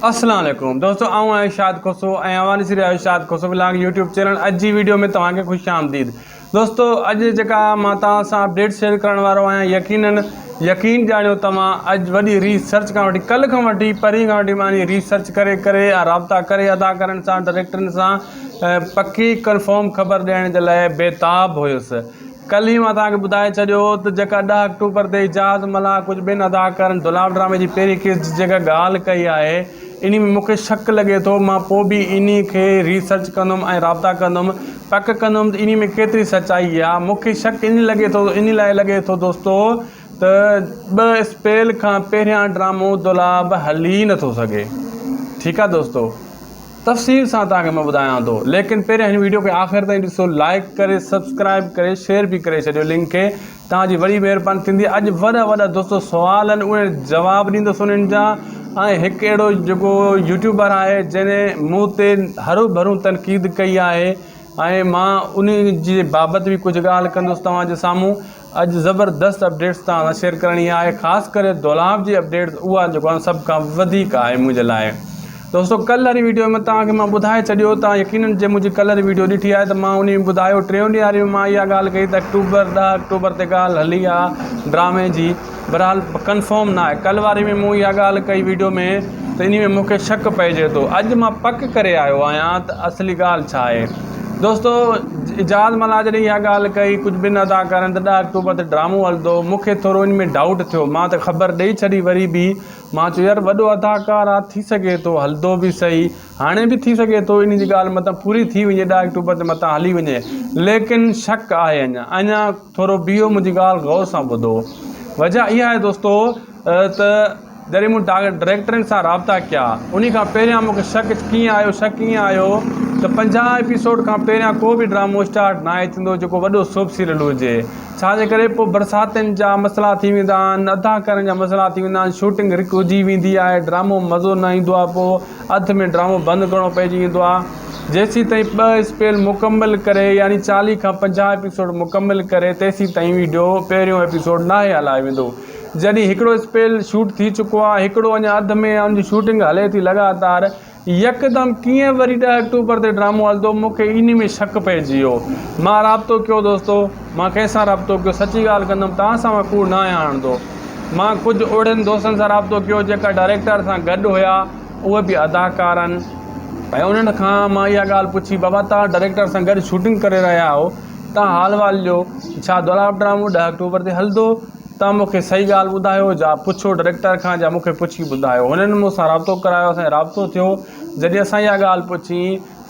اسلام عليڪم دوستو آئون آهيان ارشاد کوسو ۽ اوهان ڏسي رهيا آهيو ارشاد کوسو ولاگ يوٽيوب چينل اڄ جي ويڊيو ۾ توهان کي خوش آمديد دوستو اڄ جيڪا مان توهان سان اپڊيٽ شيئر ڪرڻ وارو آهيان يقينن يقين ڄاڻيو توهان اڄ وڏي ريسرچ کان وٺي ڪل کان وٺي پرين کان وٺي مان ريسرچ ڪري ڪري ۽ رابطا ڪري اداڪارن سان ڊائريڪٽرن سان پڪي ڪنفرم خبر ڏيڻ جي لاء بيتاب هيس ڪلهه ئي مان توهان کي ٻڌائي ڇڏيو هو ته جيڪا ڏهه آڪٽوبر تي اعجاز ملاح ڪجهه ٻين اداڪارن دولاب ڊرامي جي پهرين قسط جي جيڪا ڳالهه ڪئي آهي انهي ۾ مون کي شڪ لڳي ٿو مان پوء به انهي کي ريسرچ ڪندم ۽ رابطا ڪندم پڪ ڪندم ته انهي ۾ ڪيتري سچائي آهي مون کي شڪ انهي لڳي ٿو انهي لاء لڳي ٿو دوستو ته ٻه اسپيل کان پهريان ڊرامو دولاب هلي نٿو سگهي ٺيڪ آهي دوستو. تفصيل سان توهان کي مان ٻڌايان ٿو ليڪن پهريان هن ويڊيو کي آخر تائين ڏسو لائڪ ڪري سبسڪرائب ڪري شيئر به ڪري ڇڏيو لنڪ کي توهان جي وڏي مهرباني ٿيندي اڄ وڏا وڏا دوستو سوال آهن اهي جواب ڏيندس انهن جا ۽ هڪ اهڙو جيڪو يوٽيوبر آهي جنهن مون تي هرو ڀرو تنقيد ڪئي آهي ۽ مان ان جي بابت به ڪجهه ڳالهه ڪندس توهان جي سامهون اڄ زبردست اپڊيٽس توهان سان شيئر ڪرڻي آهي خاص ڪري دولاب جي اپڊيٽس اها جيڪو آهي سڀ کان وڌيڪ آهي منهنجي لاء دوستو ڪلهه واري ويڊيو ۾ توهان کي مان ٻڌائي ڇڏيو توهان يقينن جي منهنجي ڪلهه واري ويڊيو ڏٺي آهي ته مان انهي ۾ ٻڌايو ٽيون ڏينهن واري ۾ مان اها ڳالهه ڪئي ته اڪٽوبر ڏهه اڪٽوبر تي ڳالهه هلي آهي ڊرامي جي بهرحال ڪنفرم نه آهي ڪلهه واري ۾ مون اها ڳالهه ڪئي ويڊيو ۾ ته انهي ۾ مون کي شڪ پئجي ٿو اڄ مان پڪ ڪري آيو آهيان ته اصلي ڳالهه ڇا آهي دوستو اعجاز ملاح جڏهن اها ڳالهه ڪئي ڪجهه ٻن اداڪارن ته ڏهه آڪٽوبر تي ڊرامو هلندو مون کي ٿورو ان ۾ ڊائوٽ ٿيو مان ته خبر ڏئي ڇڏي وري به مان چيو يار وڏو اداڪار آ ٿي سگهي ٿو هلندو به سهي هاڻي به ٿي سگهي ٿو ان جي ڳالهه متان پوري ٿي وڃي ڏهه آڪٽوبر تي متان هلي وڃي ليڪن شڪ آهي اڃا اڃا ٿورو بيهو منهنجي ڳالهه غور سان ٻڌو وجه اها آهي دوستو ته جڏهن مون ڊائريڪٽرن سان رابطا ڪيا انهي کان پهريان مون کي شڪ ڪيئن آيو شڪ ائين آيو ته 50 ايپيسوڊ کان پهريان ڪو به ڊرامو اسٽارٽ ناهي ٿيندو جيڪو وڏو سوپ سيريل هجي ڇا جي ڪري پوء برساتن جا مسئلا ٿي ويندا آهن اداڪارن جا مسئلا ٿي ويندا آهن شوٽنگ رڪجي ويندي آهي ڊرامو مزو نه ايندو آهي پوء اڌ ۾ ڊرامو بند ڪرڻو پئجي ويندو آهي جيسين تائين ٻه اسپيل مڪمل ڪري يعني 40 کان 50 ايپيسوڊ مڪمل ڪري تيسين تائين ويڊيو پهريون ايپيسوڊ ناهي هلايو ويندو. جڏهن هڪڙو اسپيل شوٽ ٿي چڪو آهي هڪڙو اڃا اڌ ۾ ان جي شوٽنگ هلي ٿي لڳاتار يڪدم ڪيئن وري ڏهه آڪٽوبر تي ڊرامو هلندو مون کي انهي ۾ شڪ پئجي ويو مان رابطو ڪيو دوستو مان ڪنهن سان رابطو ڪيو سچي ڳالهه ڪندم توهان سان مان ڪوڙ نه آهيان هڻندو مان ڪجهه اهڙن دوستن سان رابطو ڪيو جيڪا ڊائريڪٽر سان گڏ هيا اهي به اداڪار آهن ۽ انهن کان مان اها ڳالهه پڇي بابا توهان ڊائريڪٽر سان گڏ شوٽنگ ڪري رهيا آهيو توهان حال وال ڏيو ڇا دولاب ڊرامو ڏهه آڪٽوبر تي هلندو توهان مون کي صحيح ڳالهه ٻڌايو جا پڇو ڊريڪٽر کان جا مون کي پڇي ٻڌايو. هنن مون سان رابطو ڪرايو اسان جو رابطو ٿيو جڏهن اسان اها ڳالهه پڇي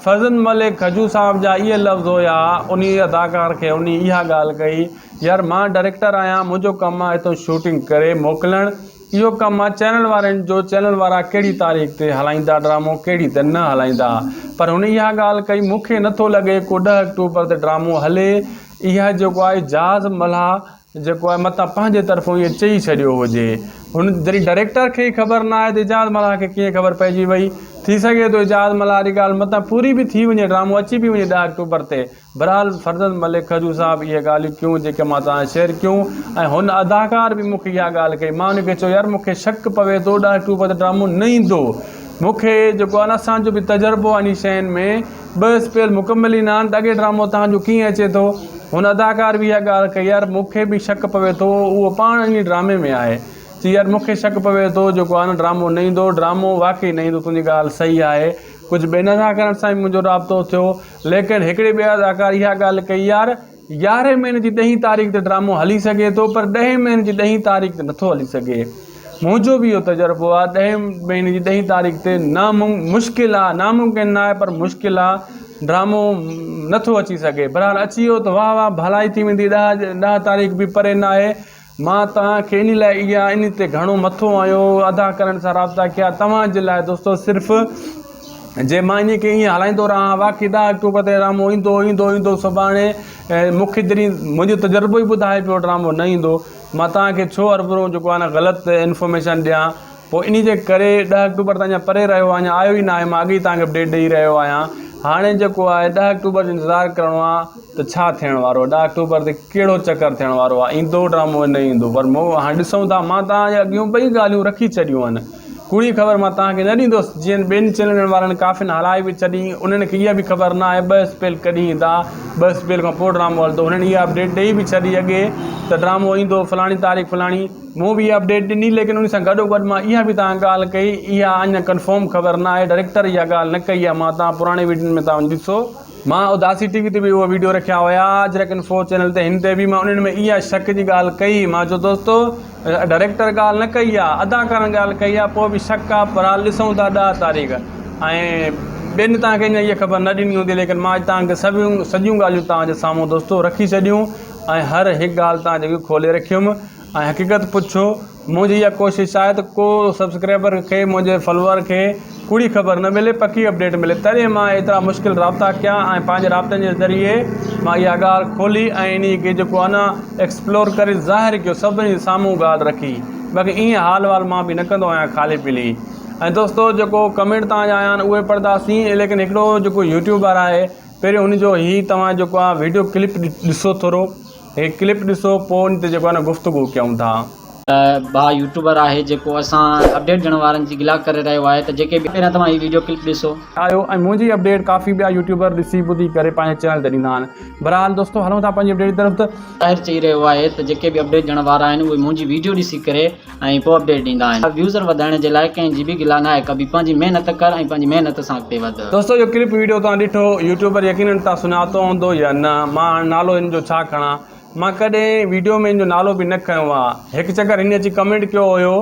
فرزند ملڪ کجو صاحب جا اهي لفظ هيا انهي اداڪار کي انهي اها ڳالهه ڪئي يار مان ڊريڪٽر آهيان منهنجو ڪم آهي هتو شوٽنگ ڪري موڪلڻ اهو ڪم آهي چينل وارن جو چينل وارا ڪهڙي تاريخ تي هلائيندا ڊرامو ڪهڙي تي نه هلائيندا پر هن اها ڳالهه ڪئي مون کي نٿو لڳي ڪو ڏهه آڪٽوبر تي ڊرامو هلي اها جيڪو آهي جاز ملاح جيڪو آهي متان پنهنجي طرفون ائين چئي ڇڏيو هجي. هن جڏهن ڊئريڪٽر کي ئي خبر نه آهي ته اعجاز ملاح کي ڪيئن خبر پئجي وئي. ٿي سگهي ٿو اعجاز ملاح جي ڳالهه متان پوري به ٿي وڃي ڊرامو اچي به وڃي ڏهه آڪٽوبر تي. بھرحال فرزند ملڪ کجو صاحب اهي ڳالهيون ڪيون جيڪي مان توهان سان شيئر ڪيون ۽ هن اداڪار به مون کي اها ڳالهه ڪئي مان ان کي چيو يار مون کي شڪ پوي ٿو ڏهه آڪٽوبر تي ڊرامو نه ايندو مون کي جيڪو آهي نه اسان جو به تجربو آهي انهي شين ۾ ٻه اسپيل مڪمل ئي نه آهن ته اڳي ڊرامو توهان جو ڪيئن اچي ٿو هن اداڪار به اها ڳالهه ڪئي يار مون کي به شڪ پوي ٿو اهو پاڻ انهي ڊرامي ۾ آهي چي يار مون کي شڪ پوي ٿو جيڪو آهي نه ڊرامو نه ايندو ڊرامو واقعي نه ايندو تنهنجي ڳالهه صحيح آهي ڪجهه ٻين اداڪارن سان به منهنجو رابطو ٿيو ليڪن هڪڙي ٻئي اداڪار اها ڳالهه ڪئي يار يارهين مهيني جي ڏهين تاريخ تي ڊرامو هلي سگهي ٿو پر ڏهين مهيني جي ڏهين تاريخ تي نٿو هلي سگهي منهنجو به اهو تجربو آهي ڏهين مهيني جي ڏهين تاريخ تي ناممڪن آهي ناممڪن نه آهي پر مشڪل آهي ڊرامو نٿو اچي سگهي بهرحال اچي ويو ته واهه واهه ڀلائي ٿي ويندي ڏهه ڏهه تاريخ به پري نه آهي مان توهان کي انهي لاء اها انهي تي گهڻو مٿو هنيو ادا ڪرڻ سان رابطا ڪيا توهان جي لاء دوستو صرف جي مان انهي کي ائين هلائيندو رهان واقعي ڏهه آڪٽوبر تي ڊرامو ايندو ايندو ايندو سڀاڻي مون کي جڏهن منهنجو تجربو ئي ٻڌائي پيو ڊرامو نه ايندو مان توهان کي ڇو هرڀرو جيڪو آهي نه غلط انفارميشن ڏيان پوء انهي جي ڪري ڏهه آڪٽوبر ته اڃا پري رهيو آهي اڃا آيو ئي ناهي مان اڳ ئي توهان کي اپڊيٽ ڏئي رهيو آهيان هاڻي جيڪو آهي ڏهه آڪٽوبر جو انتظار ڪرڻو آهي ته ڇا ٿيڻ وارو آهي ڏهه آڪٽوبر تي ڪهڙو چڪر ٿيڻ وارو آهي ايندو ڊرامو يا نه ايندو پر مون هاڻي ڏسون ٿا مان توهان جي اڳيون ٻئي ڳالهيون رکي ڇڏيون آهن ڪوڙي خبر مان توهان کي نه ڏيندس جيئن ٻين چينلن وارن ڪافين هلائي به ڇڏي انهن کي اها به خبر نه آهي ٻه اسپيل ڪڏهن ايندا ٻه اسپيل کان پوء ڊرامو هلندو هنن اها اپڊيٽ ڏئي به ڇڏي اڳي ته ڊرامو ايندو فلاڻي تاريخ فلاڻي مون به اها اپڊيٽ ڏني ليڪن ان سان گڏو گڏ مان اها به توهان ڳالهه ڪئي اها اڃا ڪنفرم خبر نه آهي ڊائريڪٽر اها ڳالهه نه ڪئي آهي مان توهان پراڻي ويڊيون ۾ توهان ڏسو مان اداسي ٽي وي تي به اهو ويڊيو رکيا هيا اجرڪ انفو چينل تي هن تي به مان انهن ۾ اها شڪ جي ڳالهه ڪئي مان چيو دوستو ڊائريڪٽر ڳالهه نه ڪئي آ اداڪارن ڳالهه ڪئي آ پوء به شڪ آ بھرحال ڏسون ٿا ڏهه تاريخ ۽ ٻين توهان کي اڃا اها خبر نه ڏني هوندي ليڪن مان اڄ توهان کي سڀ سڄيون ڳالهيون توهان جي سامهون دوستو رکي ڇڏيون ۽ هر هڪ ڳالهه توهان جي کولي رکيم ۽ حقيقت پڇو منهنجي اها ڪوشش آهي ته ڪو سبسڪرائبر کي منهنجي فالوور کي ڪوڙي خبر نه ملي پڪي اپڊيٽ ملي تڏهن مان ايترا مشڪل رابطا ڪيا ۽ پنهنجي رابطن جي ذريعي مان اها ڳالهه کولي ۽ انهي کي جيڪو آهي نه ايڪسپلور ڪري ظاهر ڪيو سڀني جي سامهون ڳالهه رکي باقي ائين حال وال مان به نه ڪندو آهيان خالي پيلي ۽ دوستو جيڪو ڪمينٽ توهان جا آيا آهن اهي پڙهنداسين ليڪن هڪڙو جيڪو يوٽيوبر آهي پهريون ان جو هي توهان جيڪو آهي ويڊيو ڪلپ ڏسو ٿورو هي ڪلپ ڏسو پوء ان تي جيڪو آهي نه گفتگو ڪيون ٿا. ڀاء يوٽيوبر آهي جيڪو اسان اپڊيٽ ڏيڻ وارن جي گلا ڪري رهيو آهي ته جيڪي به پهريان توهان هي ويڊيو ڪلپ ڏسو. آيو ۽ منهنجي اپڊيٽ ڪافي ٻيا يوٽيوبر ڏسي ٻڌي ڪري پنهنجي چينل تي ڏيندا آهن بھرحال دوستو هلون ٿا پنهنجي اپڊيٽ جي طرف ته. طاهر چئي رهيو آهي ته جيڪي به اپڊيٽ ڏيڻ وارا آهن اهي منهنجي ويڊيو ڏسي ڪري ۽ پوء اپڊيٽ ڏيندا آهن ويوزر وڌائڻ جي لاء ڪنهن جي به گلا ناهي ڪبي پنهنجي محنت ڪر ۽ پنهنجي محنت سان اڳتي وڌ. دوستو اهو ڪلپ ويڊيو توهان ڏٺو يوٽيوبر يقينن توهان سڃاتو هوندو يا نه مان هاڻ نالو هن جو ڇا کڻان مان ڪڏهن ويڊيو ۾ هن جو نالو به نه کنيو آ هڪ چڪر هن اچي ڪمينٽ ڪيو هيو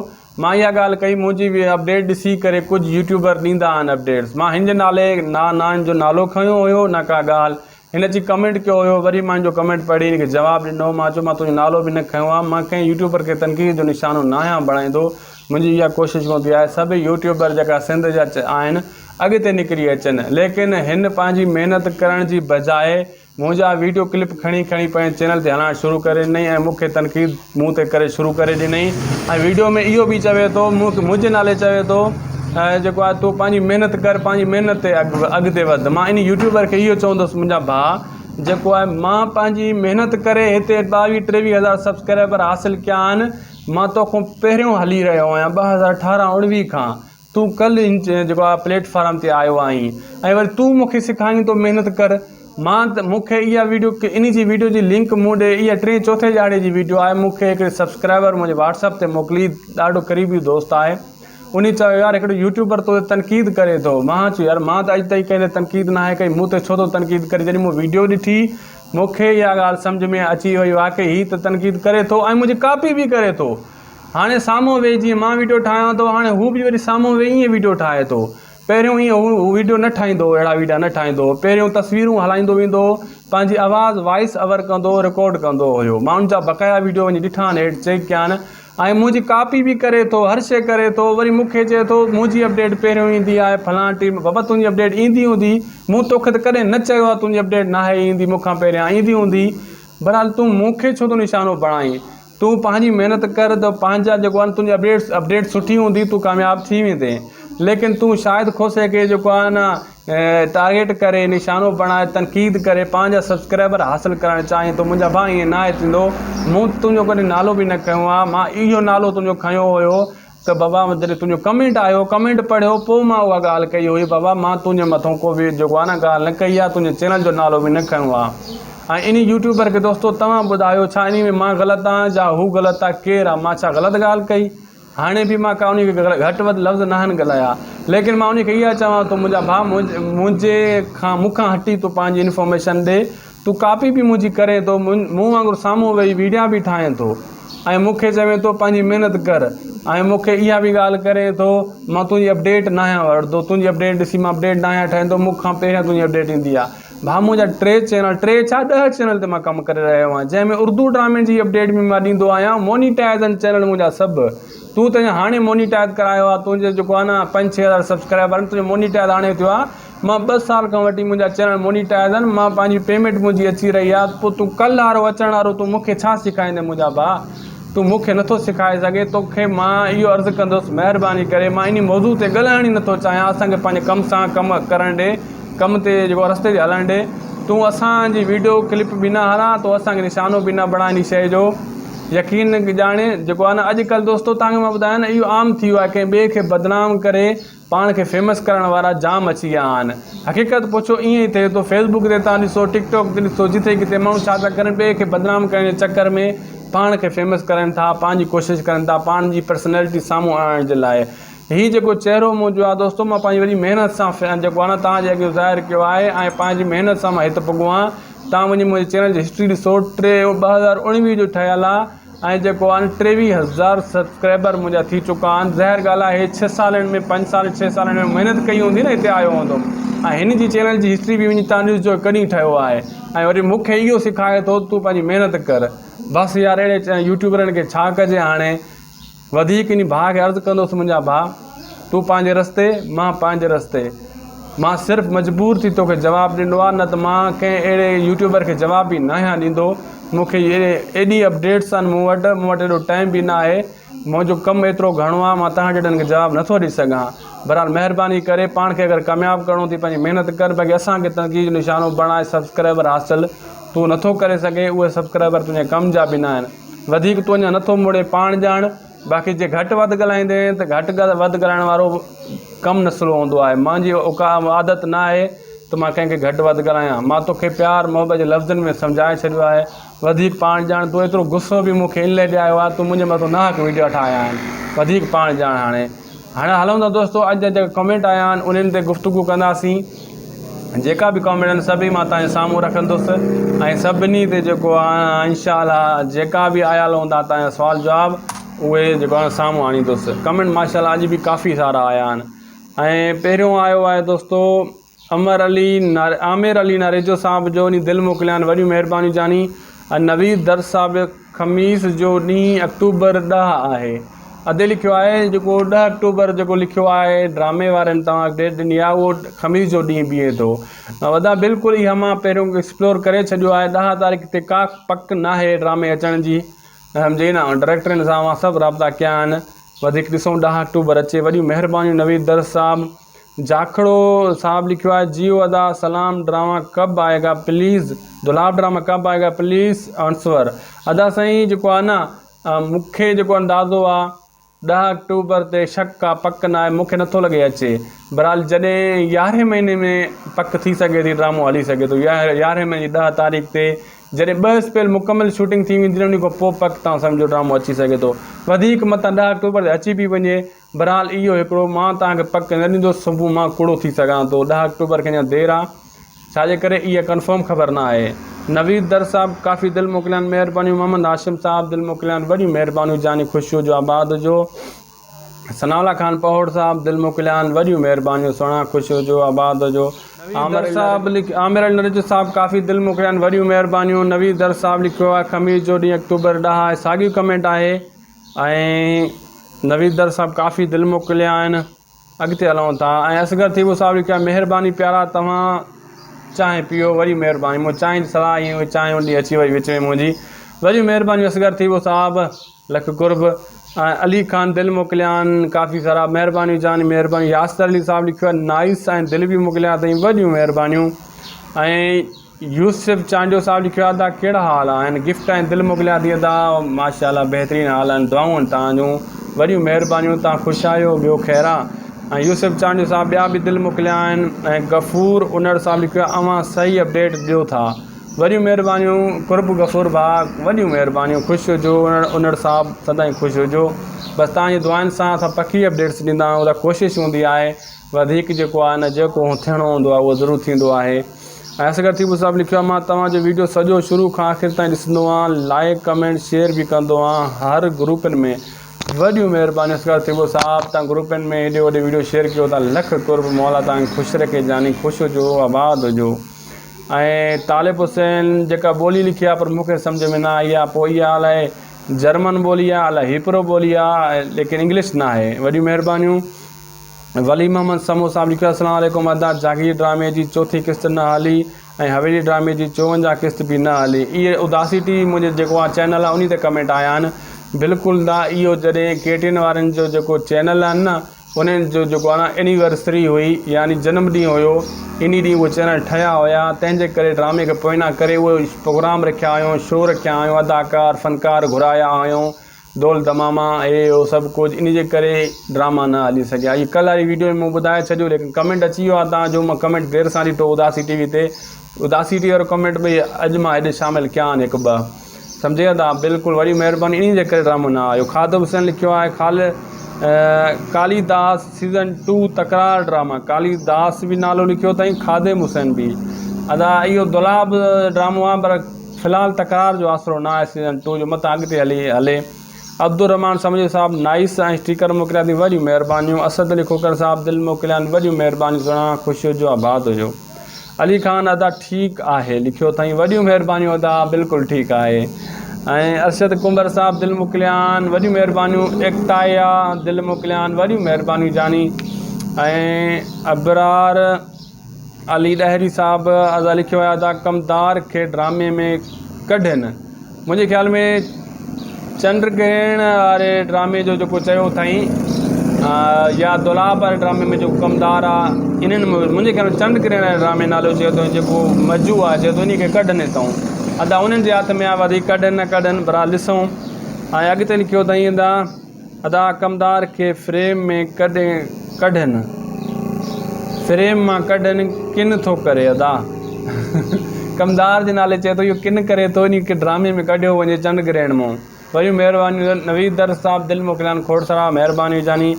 مان اها ڳالهه ڪئي منهنجي به اپڊيٽ ڏسي ڪري ڪجهه يوٽيوبر ڏيندا آهن اپڊيٽس مان هن جي نالي نا نا هن جو نالو کنيو هيو نه ڪا ڳالهه هن اچي ڪمينٽ ڪيو هيو وري مان هن جو ڪمينٽ پڙهي هن کي جواب ڏنو مان چيو مان تنهنجو نالو به نه کنيو آ مان ڪنهن يوٽيوبر کي تنقيد جو نشانو ناهيان بڻائيندو منهنجي اها ڪوشش هوندي آهي سڀ يوٽيوبر جيڪا سنڌ جا آهن اڳتي نڪري اچن ليڪن هن پنهنجي محنت ڪرڻ جي بجاء منهنجا ويڊيو ڪلپ کڻي کڻي پنهنجي چينل تي هلائڻ شروع ڪري ڏنائين ۽ مون کي تنقيد مون تي ڪري شروع ڪري ڏنائين ۽ ويڊيو ۾ اهو به چوي ٿو مون منهنجي نالي چوي ٿو جيڪو آهي تون پنهنجي محنت ڪر پنهنجي محنت تي اڳتي وڌ مان ان يوٽيوبر کي اهو چوندس منهنجا ڀاء جيڪو آهي مان پنهنجي محنت ڪري هتي ٻاويهه ٽيويهه هزار سبسڪرائبر حاصل ڪيا آهن مان توکان پهريون هلي رهيو آهيان 2018 اڻويهه کان تون ڪلهه هن جيڪو آ پليٽ فارم تي آيو آهين ۽ وري تون مون کي سيکارين ٿو محنت ڪر مان ته مون کي اها ويڊيو انهي جي ويڊيو جي لنڪ مون ڏي اها ٽئين چوٿين ڏهاڙي جي ويڊيو آهي مون کي هڪڙي سبسڪرائبر منهنجي واٽس اپ تي موڪلي ڏاڍو قريبي دوست آهي انهي چيو يار هڪڙو يوٽيوبر تو تي تنقيد ڪري ٿو مان چيو يار مان ته اڄ تائين ڪنهن تي تنقيد ناهي ڪئي مون تي ڇو ٿو تنقيد ڪري جڏهن مون ويڊيو ڏٺي مون کي اها ڳالهه سمجهه ۾ اچي وئي واقعي هي ته تنقيد ڪري ٿو ۽ منهنجي ڪاپي به ڪري ٿو هاڻي سامهون ويهي جيئن مان ويڊيو ٺاهيان ٿو هاڻي هو به وري سامهون ويهي ائين ويڊيو ٺاهي ٿو پهريون ائين هو ويڊيو نه ٺاهيندو هو اهڙا ويڊيا نه ٺاهيندو هو پهريون تصويرون هلائيندو ويندو هو پنهنجي آواز وائس اوور ڪندو هو رڪارڊ ڪندو هيو مان ان جا بقايا ويڊيو وڃي ڏٺا آهن هيٺ چيڪ ڪيا آهن ۽ منهنجي ڪاپي به ڪري ٿو هر شي ڪري ٿو وري مون کي چئي ٿو منهنجي اپڊيٽ پهريون ايندي آهي فلان ٽيم بابا تنهنجي اپڊيٽ ايندي هوندي مون توکي ته ڪڏهن نه چيو آهي تنهنجي اپڊيٽ ناهي ايندي مون کان پهريان ايندي هوندي بهرحال تون مون کي ڇو ٿو نشانو بڻائين تون پنهنجي محنت ڪر ته پنهنجا جيڪو آهي تنهنجي اپڊيٽس اپڊيٽ سٺي هوندي تون ڪامياب ٿي ويندين ليڪن تون شاهد کوسي کي جيڪو آهي نه ٽارگيٽ ڪري نشانو بڻائي تنقيد ڪري پنهنجا سبسڪرائبر حاصل ڪرڻ چاهين ٿو منهنجا ڀاء ائين ناهي ٿيندو مون تنهنجو ڪڏهن نالو به نه کنيو آهي مان اهو نالو تنهنجو کنيو هيو ته بابا جڏهن تنهنجو ڪمينٽ آيو ڪمينٽ پڙهيو پوء مان اها ڳالهه ڪئي هئي بابا مان تنهنجي مٿو ڪو به جيڪو آهي نه ڳالهه نه ڪئي آهي تنهنجي چينل جو نالو به نه کنيو آهي ۽ انهي يوٽيوبر کي دوستو توهان ٻڌايو ڇا انهي ۾ مان غلط آهيان يا هو غلط آهي ڪير آهي مان ڇا غلط ڳالهه ڪئي هاڻي به مان ڪا انهي کي گهٽ وڌ لفظ ناهن ڳالهايا ليڪن مان انهي کي اها چوان ٿو منهنجا ڀاء منهنجي کان مون کان هٽي تون پنهنجي انفارميشن ڏي تون ڪاپي به منهنجي ڪرين ٿو مون وانگر سامهون ويهي ويڊيا به ٺاهين ٿو ۽ مون کي چوين ٿو پنهنجي محنت ڪر ۽ مون کي اها به ڳالهه ڪرين ٿو مان تنهنجي اپڊيٽ ناهيان وٺندو تنهنجي اپڊيٽ ڏسي مان اپڊيٽ ناهيان ٺاهيندو مون کان پهريان تنهنجي اپڊيٽ ايندي آهي ڀاء منهنجا ٽي چينل ٽي ڇا ڏهه چينل تي مان ڪم ڪري رهيو آهيان جنهن ۾ اردو ڊرامي جي اپڊيٽ به مان ڏيندو آهيان مونيٽائز آهن چينل منهنجا سڀ تون ته اڃا هاڻي مونيٽائز ڪرايو آهي تنهنجو جيڪو آهي نه پنج ڇهه هزار سبسڪرائبر آهن تنهنجو مونيٽائز هاڻي ٿيو آهي مان ٻه سال کان وٺي منهنجا چينل مونيٽائز آهن مان پنهنجي پيمينٽ منهنجي اچي رهي آهي پوء تون ڪلهه وارو اچڻ وارو تون مون کي ڇا سيکاريندين منهنجا ڀاء تون مون کي نٿو سيکاري سگهين توکي مان اهو عرض ڪندس مهرباني ڪري مان انهي موضوع تي ڳالهائڻ ئي نٿو چاهيان اسان کي پنهنجي ڪم سان ڪم ڪرڻ ڏي ڪم تي جيڪو رستي تي هلڻ ڏي تون اسان جي ويڊيو ڪلپ به نه هلا تون اسان کي نشانو به نه بڻا انهي شيء جو يقين ڄاڻي جيڪو آهي نه اڄ ڪلهه دوستو توهان کي مان ٻڌايان نه اهو عام ٿي ويو آهي ڪنهن ٻئي کي بدنام ڪري پاڻ کي فيمس ڪرڻ وارا جام اچي ويا آهن حقيقت پڇو ائين ئي ٿئي ٿو فيسبوڪ تي توهان ڏسو ٽڪ ٽاڪ تي ڏسو جٿي ڪٿي ماڻهو ڇا ٿا ڪرن ٻئي کي بدنام ڪرڻ جي چڪر ۾ پاڻ کي فيمس ڪرن ٿا پنهنجي ڪوشش ڪرن ٿا پاڻ جي پرسنالٽي سامهون آڻڻ جي لاء هي جيڪو چهرو منهنجو آهي دوستو مان پنهنجي وڏي محنت سان جيڪو آهي نه توهان جي اڳيان ظاهر ڪيو آهي ۽ پنهنجي محنت سان مان هت پڳو آهيان توهان وڃي منهنجي چينل جي هسٽري ڏسو ٽي 2019 جو ٺهيل آهي ۽ جيڪو آهي 23 هزار سبسڪرائبر منهنجا ٿي چڪا آهن ظاهر ڳالهه آهي ڇهه سالن ۾ پنج سال ڇهه سالن ۾ محنت ڪئي هوندي نه هتي آيو هوندو ۽ هن جي چينل جي هسٽري به وڃي توهان ڏسجو ڪڏهن ٺهيو آهي ۽ وري مون کي اهو سيکاري ٿو تون پنهنجي محنت ڪر بس يار اهڙي يوٽيوبرن کي ڇا ڪجي هاڻي وڌيڪ انهي ڀاء کي عرض ڪندوس منهنجا ڀاء تون پنهنجي رستي مان پنهنجي رستي مان صرف مجبور ٿي توکي جواب ڏنو آهي نه ته مان ڪنهن اهڙي يوٽيوبر کي جواب به ناهيان ڏيندو مون کي ايڏي اپڊيٽس آهن مون وٽ مون وٽ ايڏو ٽائيم به ناهي منهنجو ڪم ايترو گهڻو آهي مان توهان جهڙن کي جواب نٿو ڏئي سگهان بهرحال مهرباني ڪري پاڻ کي اگر ڪامياب ڪرڻو اٿئي پنهنجي محنت ڪر باقي اسان کي تنقيد جو نشانو بڻائي سبسڪرائبر حاصل تون نٿو ڪري سگهين اهي سبسڪرائبر تنهنجي ڪم جا به ناهن وڌيڪ تون اڃا نٿو مڙين پاڻ ڄاڻ باقي جي گهٽ وڌ ڳالهائيندين ته گهٽ وڌ ڳالهائڻ وارو ڪم نسلو هوندو آهي مانجي اها عادت نه آهي ته مان ڪنهن کي گهٽ وڌ ڳالهايان مان توکي پيار محبت جي لفظن ۾ سمجهائي ڇڏيو آهي وڌيڪ پاڻ ڄاڻ تون ايترو غصو به مون کي ان لاء ڏياريو آهي تون منهنجي مٿان ناحق ويڊيو ٺاهيا آهن وڌيڪ پاڻ ڄاڻ هاڻي هاڻي هلون ٿا دوستو اڄ جا جيڪا ڪمينٽ آيا آهن انهن تي گفتگو ڪنداسين جيڪا به ڪمينٽ آهن سڀئي مان توهان جي سامهون رکندس ۽ سڀني تي جيڪو آهي انشاء الله جيڪا به آيل هوندا توهان جا سوال جواب اهي جيڪو آهي سامهون آڻيندس ڪمينٽ ماشاء الله اڄ به ڪافي سارا آيا آهن ۽ پهريون آيو آهي دوستو امر علي عامر علي ناريجو صاحب جو انهي دل موڪليان وڏيون مهربانيون جاني ۽ نويد درس صاحب خميس جو ڏينهن آڪٽوبر 10 آهي ادي لکيو آهي جيڪو 10 آڪٽوبر جيڪو لکيو آهي ڊرامي وارن توهان ڊيٽ ڏني آهي اهو خميس جو ڏينهن بيهي ٿو ادا بلڪل اها مان پهريون ايڪسپلور ڪري ڇڏيو آهي 10 تاريخ تي ڪا پڪ ناهي ڊرامي اچڻ جي سمجهي نه ڊائريڪٽرن سان مان سڀ رابطا ڪيا آهن وڌيڪ ڏسون 10 آڪٽوبر اچي وڏيون مهربانيون نويد درس صاحب جاکڙو صاحب لکيو آهي جيو ادا سلام ڊراما ڪب آئي گا پليز دولاب ڊراما ڪب آئي گا پليز آنسور ادا سائين جيڪو آهي نه مونکي جيڪو اندازو آ 10 آڪٽوبر تي شڪ آ پڪ نه آهي مونکي نٿو لڳي اچي بھرحال جڏهن يارهين مهيني ۾ پڪ ٿي سگهي ٿي ڊرامو هلي سگهي ٿو يارهين مهيني جي 10 تاريخ تي جڏهن ٻه اسپيل مڪمل شوٽنگ ٿي ويندي ان کان پوء پڪ تان سمجهو ڊرامو اچي سگهي ٿو وڌيڪ متان 10 آڪٽوبر تي اچي به وڃي بھرحال اھو ھڪڙو مان توھان کي پڪ نه ڏيندس صبح مان ڪوڙو ٿي سگھان ٿو ڏھ آڪٽوبر کي اڃا دير آ ڇا جي ڪري اھا ڪنفرم خبر نه آھي نويد در صاحب ڪافي دل موڪليان مھربانيون محمد ھاشم صاحب دل موڪليان وڏيون مھربانيون جاني خوش ھجو آباد ھجو ثناء الله خان پهوڙ صاحب دل موڪليان وڏيون مھربانيون سھڻا خوش ھجو آباد ھجو عامر صاحب عامر علي نرج صاحب ڪافي دل موڪليان وڏيون مھربانيون نويد در صاحب لکيو آھي خميس جو ڏينھن آڪٽوبر ڏھ آھي ساڳيون ڪمينٽ آھي ۽ نويد در صاحب ڪافي دل موڪليا آهن اڳتي هلون ٿا ۽ اصغر ٿيٻو صاحب لکيو آهي مهرباني پيارا توهان چانهه پيئو وري مهرباني مون چانهه جي صلاح ائين هئي چانهه ان ڏينهن اچي وئي وچ ۾ منهنجي وري مهرباني اصغر ٿيٻو صاحب لک قرب ۽ علي خان دل موڪليا آهن ڪافي سارا مهربانيون جاني مهرباني ياسر علي صاحب لکيو آهي نائس ۽ دل به موڪليا اٿئي وڏيون مهربانيون ۽ يوسف چانڊيو صاحب لکيو آهي ادا ڪهڙا حال آهن گفٽ ۽ دل موڪليا ٿي ادا ماشاء الله بهترين حال آهن دعائون آهن توهان جون وڏيون مهربانيون توهان خوش آهيو ٻيو خير آ ۽ يوسف چانڊيو صاحب ٻيا به دل موڪليا آهن ۽ غفور انڙ صاحب لکيو آهي اوهان صحيح اپڊيٽ ڏيو ٿا وڏيون مهربانيون قرب غفور ڀاء وڏيون مهربانيون خوش هجو انڙ صاحب سدائين خوش هجو بس توهان جي دعائن سان اسان پڪي اپڊيٽس ڏيندا آهيون ادا ڪوشش هوندي آهي وڌيڪ جيڪو آهي نه جيڪو ٿيڻو هوندو آهي اهو ضرور ٿيندو آهي ۽ اصغر ٿيٻو صاحب لکيو آهي مان توهان جو ويڊيو سڄو شروع کان آخر تائين ڏسندو آهيان لائيڪ ڪمينٽ شيئر به ڪندو آهيان هر گروپن ۾ وڏيون مهربانيون اصغر ٿيٻو صاحب توهان گروپن ۾ هيڏي وڏي ويڊيو شيئر ڪيو ٿا لک قرب مولا توهان کي خوش رکي جاني خوش هجو آباد هجو ۽ طالب حسين جيڪا ٻولي لکي آهي پر مون کي سمجهه ۾ نه آئي آهي پوء اها الائي جرمن ٻولي آهي الائي هيپرو ٻولي آهي ليڪن انگلش نه آهي وڏيون مهربانيون ولي محمد سمون صاحب لکيو السلام عليڪم ادا جاگير ڊرامي جي چوٿين قسط نه هلي ۽ حويلي ڊرامي جي 54 قسط به نه هلي اهي اداسي ٽي وي منهنجي جيڪو آ چينل آ انهي تي ڪمينٽ آيا آهن بلڪل دا اهو جڏهن ڪي ٽي اين وارن جو جيڪو چينل آهن نه انهن جو جيڪو آهي نه اينيورسري هئي يعني جنم ڏينهن هيو انهي ڏينهن اهي چينل ٺهيا هيا تنهن جي ڪري ڊرامي کي پوئنا ڪري اهي پروگرام رکيا هيون شو رکيا هيون اداڪار فنڪار گهرايا هيون دول دماما هي هو سڀ ڪجهه انهي جي ڪري ڊراما نه هلي سگهيا هي ڪل واري ويڊيو ۾ مون ٻڌائي ڇڏيو ليڪن ڪمينٽ اچي ويو آهي تان جو مان ڪمينٽ دير سان ڏٺو اداسي ٽي وي تي اداسي ٽي وي وارو ڪمينٽ به اڄ مان هيڏي شامل ڪيا آهن هڪ ٻه سمجهي ادا بلڪل وڏي مهرباني انهي جي ڪري ڊرامو نه آيو خادم حسين لکيو آهي خالد ڪالي داس سيزن ٽو تڪرار ڊراما ڪالي داس به نالو لکيو اٿائين خادم حسين به ادا اهو دولاب ڊرامو آهي پر في الحال تڪرار جو آسرو نه آهي سيزن ٽو جو متان اڳتي هلي هلي عبدالرحمان سمجهي صاحب نائس ۽ اسٽيڪر موڪليا اٿئي وڏيون مهربانيون اسد علي کوکر صاحب دل موڪليا آهن وڏيون مهربانيون سهڻا خوش هجو آباد هجو علي خان ادا ٺيڪ آهي لکيو اٿائين وڏيون مهربانيون ادا بلڪل ٺيڪ آهي ۽ ارشد ڪنڀر صاحب دل موڪليان وڏيون مهربانيون ايڪتايا دل موڪليان وڏيون مهربانيون جاني ۽ ابرار علي ڏهري صاحب ادا لکيو آهي ادا ڪمدار کي ڊرامي ۾ ڪڍن منهنجي خيال ۾ چنڊ گرهڻ واري ڊرامي جو جيڪو چيو اٿائين يا دولاب واري ڊرامي ۾ جيڪو ڪمدار آ انهن منهنجي خيال ۾ چنڊ گرهڻ واري ڊرامي نالو چيو اٿائين جيڪو مجو آ چيو اٿائين انهي کي ڪڍن هتئون ادا انهن جي هٿ ۾ آ وڌيڪ ڪڍن نه ڪڍن برحال ڏسون ۽ اڳتي لکيو اٿائين ادا ادا ڪمدار کي فريم ۾ ڪڏهن ڪڍن. فريم مان ڪڍن ڪن ٿو ڪري ادا. ڪمدار جي نالي چئي ٿو اهو ڪن ڪري ٿو انهي کي ڊرامي ۾ ڪڍيو وڃي چنڊ گرهڻ مون. وريون مهربانيون نويد درس صاحب دل موڪليان کوڙ سارا مهربانيون جاني.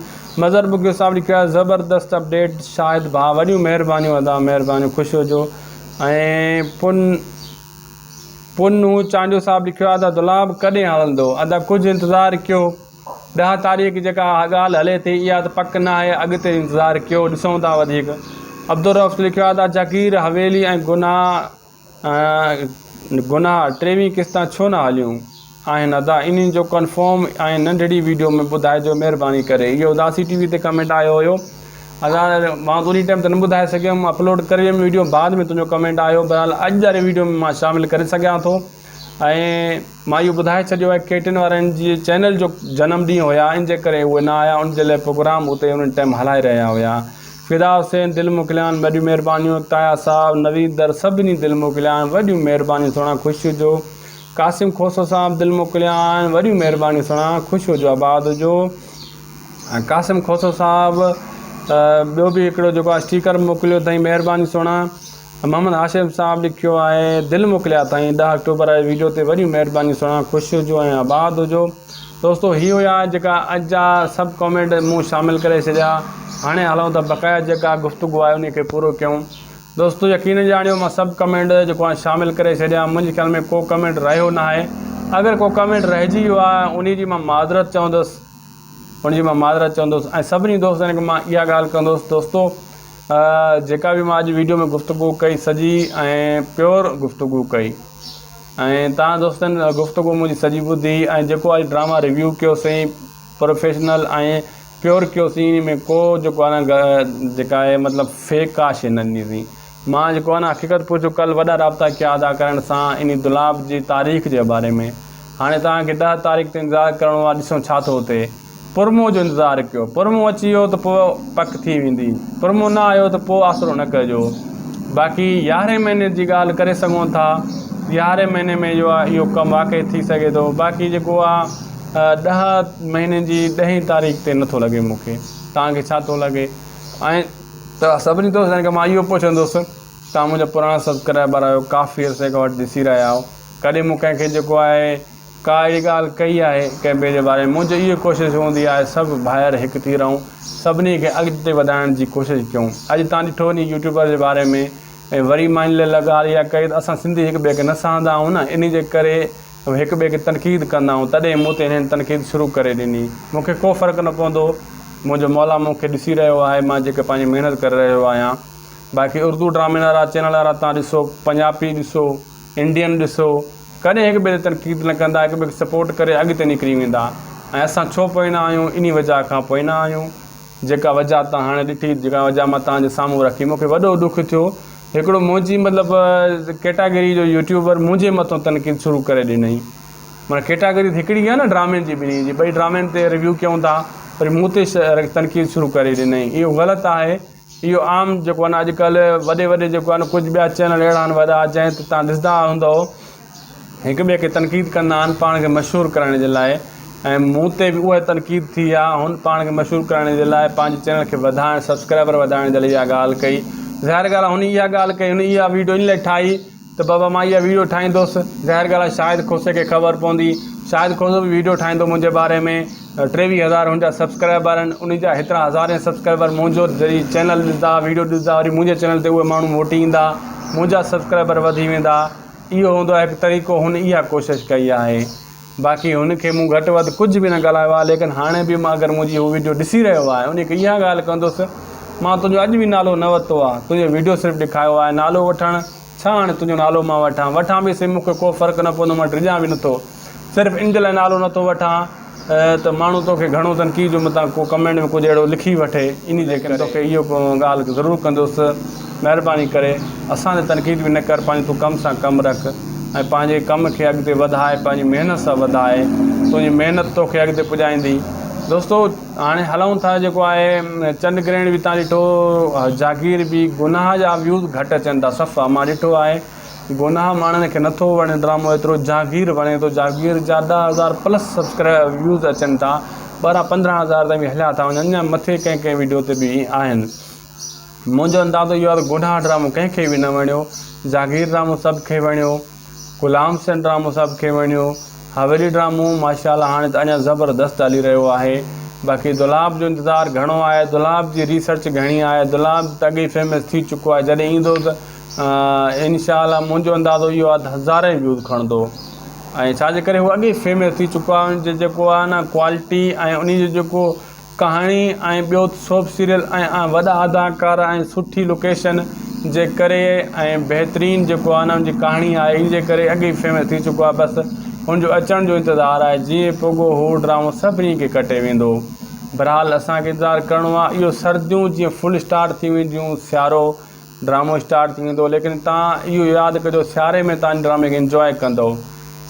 مظهر ٻگهيو صاحب لکيو آهي زبردست اپڊيٽ شاهد ڀاء وڏيون مهربانيون ادا مهربانيون خوش هجو ۽ پن. پنهون چانڊيو صاحب لکيو آهي ادا دولاب ڪڏهن هلندو ادا ڪجهه انتظار ڪيو ڏهه تاريخ جيڪا ڳالهه هلي ٿي اها ته پڪ نه آهي اڳتي انتظار ڪيو ڏسون ٿا وڌيڪ عبدالرؤف لکيو آهي ادا جاگير حويلي ۽ گناهه گناهه ٽيويهه قسطا ڇو نه هليون آهن ادا انهي جو ڪنفرم ۽ ننڍڙي ويڊيو ۾ ٻڌائجو مهرباني ڪري اهو اداسي ٽي وي تي ڪمينٽ آيو هيو ادا مان انهي ٽائيم ته نه ٻڌائي سگهيم اپلوڊ ڪري ويم ويڊيو بعد ۾ تنهنجو ڪمينٽ آيو بهرحال اڄ واري ويڊيو ۾ مان شامل ڪري سگهيان ٿو ۽ مان اهو ٻڌائي ڇڏيو آهي ڪيٽن وارن جي چينل جو جنم ڏينهن هيا ان جي ڪري اهي نه آيا ان جي لاء پروگرام اتي انهن ٽائيم هلائي رهيا هيا فدا حسين دل موڪليان وڏيون مهربانيون تايا صاحب نويد در سڀني دل موڪليان وڏيون مهربانيون سهڻا خوش هجو قاسم کوسو صاحب دل موڪليا آهن وڏيون مهربانيون سهڻا خوش هجو آباد هجو ۽ قاسم کوسو صاحب ٻيو به هڪڙو جيڪو آهي اسٽيڪر موڪليو اٿائين مهرباني سهڻا محمد هاشم صاحب لکيو آهي دل موڪليا اٿائين ڏهه آڪٽوبر واري ويڊيو تي وڏيون مهربانيون سهڻا خوش هجو ۽ آباد هجو دوستو هي هيا جيڪا اڄ جا سڀ ڪامينٽ مون شامل ڪري ڇڏيا هاڻي هلون ته بقايا جيڪا گفتگو آهي ان کي پورو ڪيون دوستو يقينن ڄاڻيو مان سڀ ڪمينٽ جيڪو آهي شامل ڪري ڇڏيا منهنجي خيال ۾ ڪو ڪمينٽ رهيو نه آهي اگر ڪو ڪمينٽ رهجي ويو آهي انهي جي مان معذرت چوندس ان جي مان معذرت چوندس ۽ سڀني دوستن کي مان اها ڳالهه ڪندس دوستو جيڪا به مان اڄ ويڊيو ۾ گفتگو ڪئي سڄي ۽ پيور گفتگو ڪئي ۽ تان دوستن گفتگو منهنجي سڄي ٻڌي ۽ جيڪو اڄ ڊراما ريويو ڪيوسين پروفيشنل ۽ پيور ڪيوسين انهي ۾ ڪو جيڪو آهي نه جيڪا آهي مطلب فيڪ ڪا شي نه ڏني سين مان جيڪو آهي نه حقيقت پڇو ڪل وڏا رابطا ڪيا ادا ڪرڻ سان انهي دولاب جي تاريخ جي باري ۾ هاڻي توهان کي ڏهه تاريخ تي انتظار ڪرڻو آهي ڏسون ڇا ٿو ٿئي پرمو جو انتظار ڪيو پرمو اچي ويو ته پوء پڪ ٿي ويندي پرمو نه آيو ته پوء آسرو نه ڪجو باقي يارهين مهيني جي ڳالهه ڪري سگهون ٿا يارهين مهيني ۾ جو آهي اهو ڪم واقعي ٿي سگهي ٿو باقي جيڪو آهي ڏهه مهيني جي ڏهين تاريخ تي نٿو لڳي مون کي توهان کي ڇا ٿو لڳي ۽ ته سڀني دوستن کان مان اهو پڇندس توهان منهنجا پراڻا سبسڪرائبر آهيو ڪافي عرصي کان وٺي ڏسي رهيا آهيو ڪڏهن مون ڪنهن کي جيڪو آهي ڪا اهڙي ڳالهه ڪئي آهي ڪنهن ٻئي جي باري ۾ منهنجي اهي ڪوشش هوندي آهي سڀ ڀائر هڪ ٿي رهون سڀني کي اڳتي وڌائڻ جي ڪوشش ڪيون اڄ توهان ڏٺو ني يوٽيوبر جي باري ۾ ۽ وري مان ان لاء ڳالهه اها ڪئي ته اسان سنڌي هڪ ٻئي کي نه سهندا آهيون نه انهي جي ڪري هڪ ٻئي کي تنقيد ڪندا آهيون تڏهن مون تي هنن تنقيد شروع ڪري ڏني. مون کي ڪو فرق نه پوندو. منهنجو مولا مون کي ڏسي رهيو آهي مان جيڪي پنهنجي محنت ڪري رهيو آهيان. باقي اردو ڊرامن وارا چينل وارا تان ڏسو پنجابي ڏسو انڊين ڏسو ڪڏهن هڪ ٻئي تي تنقيد نه ڪندا هڪ ٻئي کي سپورٽ ڪري اڳتي نڪري ويندا ۽ اسان ڇو پوئنا آهيون انهي وجهه کان پوئنا آهيون. جيڪا وجهه تان هاڻي ڏٺي جيڪا وجهه مان توهان جي سامهون رکي مون کي وڏو ڏک ٿيو هڪڙو منهنجي مطلب ڪيٽاگري جو يوٽيوبر منهنجي مٿو تنقيد شروع ڪري ڏنائين معنيٰ ڪيٽاگري ته هڪڙي آهي نه ڊرامن جي ٻنهي جي ٻئي ڊرامن تي ريويو ڪيون ٿا وري مون تي تنقيد شروع ڪري ڏنائين اهو غلط آهي اهو عام جيڪو آهي نه اڄڪلهه وڏي وڏي جيڪو آهي نه ڪجهه ٻيا چينل اهڙا آهن وڏا جنهن تي تان ڏسندا هوندؤ هڪ ٻئي کي تنقيد ڪندا آهن پاڻ کي مشهور ڪرائڻ جي لاء ۽ مون تي به اها تنقيد ٿي آهي هن پاڻ کي مشهور ڪرائڻ جي لاء پنهنجي چينل کي وڌائڻ سبسڪرائبر وڌائڻ جي لاء اها ڳالهه ڪئي ظاهر ڳالهه آهي هن اها ڳالهه ڪئي هن اها ويڊيو ان لاء ٺاهي ته بابا مان اها ويڊيو ٺاهيندس ظاهر ڳالهه آهي شاهد کوسي کي خبر پوندي شاهد کوسو به ويڊيو ٺاهيندو منهنجي باري ۾ 23 هزار هن جا سبسڪرائبر آهن ان جا هيترا هزارين سبسڪرائبر منهنجو جڏهن چينل ڏسندا ويڊيو ڏسندا وري منهنجي چينل تي اهي ماڻهو موٽي ايندا منهنجا سبسڪرائبر وڌي ويندا اهو هوندو آهي هڪ طريقو هن اها ڪوشش ڪئي آهي باقي هن کي مون گهٽ وڌ ڪجهه به نه ڳالهايو آهي ليڪن هاڻي به مان اگر منهنجي هو ويڊيو ڏسي رهيو آهي ان کي اها ڳالهه ڪندس مان تنهنجو اڄ به نالو نه ورتو آهي تنهنجو ويڊيو صرف ڏيکايو آهي نالو وٺڻ ڇا هاڻي تنهنجو نالو مان وٺان وٺان به سهي مون کي ڪو فرق نه پوندو مان ڊڄان به نٿو صرف ان جي لاء نالو نٿو وٺان ته ماڻهو توکي گهڻو تنقيد جو متان ڪو ڪمينٽ ۾ ڪجهه اهڙو لکي وٺي انهي جي ڪري توکي اهو ڳالهه ضرور ڪندس مهرباني ڪري اسان تي تنقيد به نه ڪر پنهنجو تون ڪم سان ڪم رک ۽ پنهنجي ڪم کي اڳتي وڌاء پنهنجي محنت سان وڌاء تنهنجي محنت توکي اڳتي پڄائيندي دوستو هاڻي هلون ٿا جيڪو آهي چنڊ گرهڻ به تان ڏٺو جاگير به گناهه جا ويوز گهٽ اچن ٿا صفا مان ڏٺو آهي گناهه ماڻهن کي نٿو وڻي ڊرامو ايترو جهانگير وڻي ٿو جهانگير جا 10000 پلس سبسڪرائب ويوز اچن ٿا 12 15000 تائين به هليا ٿا وڃن اڃا مٿي ڪنهن ڪنهن ويڊيو تي به آهن منهنجو اندازو اهو آهي ته گناهه ڊرامو ڪنهن کي به نه وڻيو جهانگير ڊرامو سڀ کي وڻيو غلام حسين ڊرامو سڀ کي وڻيو حويلي ڊرامو ماشاء الله هاڻي ته اڃا زبردست هلي رهيو آهي باقي دولاب جو انتظار گهڻو آهي دولاب جي ريسرچ گهڻي آهي دولاب ته اڳي فيمس ٿي چڪو آهي جڏهن ايندو ته انشاء الله منهنجو اندازو اهو آهي ته هزارين ويوز کڻندو ۽ ڇا جي ڪري هو اڳي فيمس ٿي چڪو آهي ان جي جيڪو آهي نه ڪوالٽي ۽ ان جي جيڪو ڪهاڻي ۽ ٻيو سوپ سيريل ۽ وڏا اداڪار ۽ سٺي لوڪيشن جي ڪري ۽ بهترين جيڪو آهي نه ان جي ڪهاڻي آهي ان جي ڪري اڳي فيمس ٿي چڪو آهي بس ان جو اچڻ جو انتظار آهي جيئن پوڳو هو ڊرامو سڀني کي ڪٽي ويندو بهرحال اسان کي انتظار ڪرڻو آهي اهو سرديون جيئن فل اسٽارٽ ٿي وينديون سيارو ڊرامو اسٽارٽ ٿي ويندو ليڪن تان اهو ياد ڪجو سياري ۾ تان ڊرامي کي انجواء ڪندو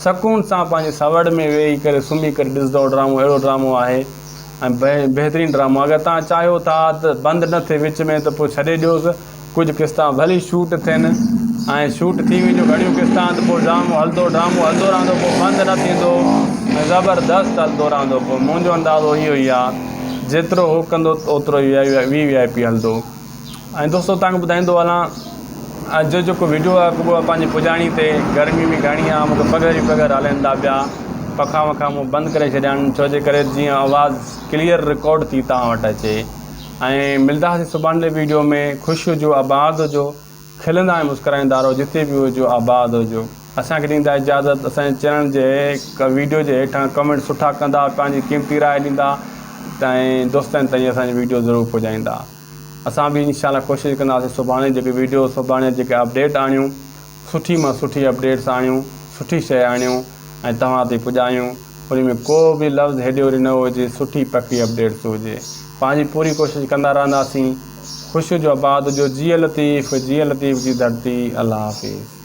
سڪون سان پنهنجي سوڙ ۾ ويهي ڪري سمهي ڪري ڏسندو ڊرامو اهڙو ڊرامو آهي ۽ بهترين ڊرامو اگر تان چاهيو ٿا ته بند نه ٿئي وچ ۾ ته پوء ڇڏي ڏيوس ڪجهه قسطا ڀلي شوٽ ٿين ۽ شوٽ ٿي وينديون گهڻيون قسطا ته پوء ڊرامو هلندو ڊرامو هلندو رهندو پوء بند نه ٿيندو ۽ زبردست هلندو رهندو پوء منهنجو اندازو اهو ئي آهي جيترو هو ڪندو اوترو ئي وي وي آء پي هلندو. ۽ دوستو توهان کي ٻڌائيندو هلان اڄ جو جيڪو ويڊيو آهي اهو پنهنجي پڄاڻي تي گرمي به گهڻي آهي مونکي پگهر ئي پگهر هلن ٿا پيا پکا وکا مون بند ڪري ڇڏيا آهن ڇو جي ڪري جيئن آواز ڪليئر رڪارڊ ٿي توهان وٽ اچي ۽ ملداسين سڀاڻي ويڊيو ۾ خوش هجو آباد هجو کلندا ۽ مسڪرائيندا رهو جتي به هجو آباد هجو اسان کي ڏيندا اجازت اسان جي چينل جي ويڊيو جي هيٺان ڪمينٽ سٺا ڪندا پنهنجي قيمتي راء ڏيندا ۽ دوستن تائين اسان جي ويڊيو ضرور پهچائيندا اسان به انشاء الله ڪوشش ڪنداسين سڀاڻي جيڪي ويڊيو سڀاڻي جيڪي اپڊيٽ آڻيون سٺي مان سٺي اپڊيٽس آڻيون سٺي شيء آڻيون ۽ توهان تائين پڄايون ان ۾ ڪو به لفظ هيڏي هوڏي نه هجي سٺي پڪي اپڊيٽس هجي پنهنجي پوري ڪوشش ڪندا رهنداسين خوش هجو آباد هجو جيئي لطيف جيئي لطيف جي ڌرتي الله حافظ.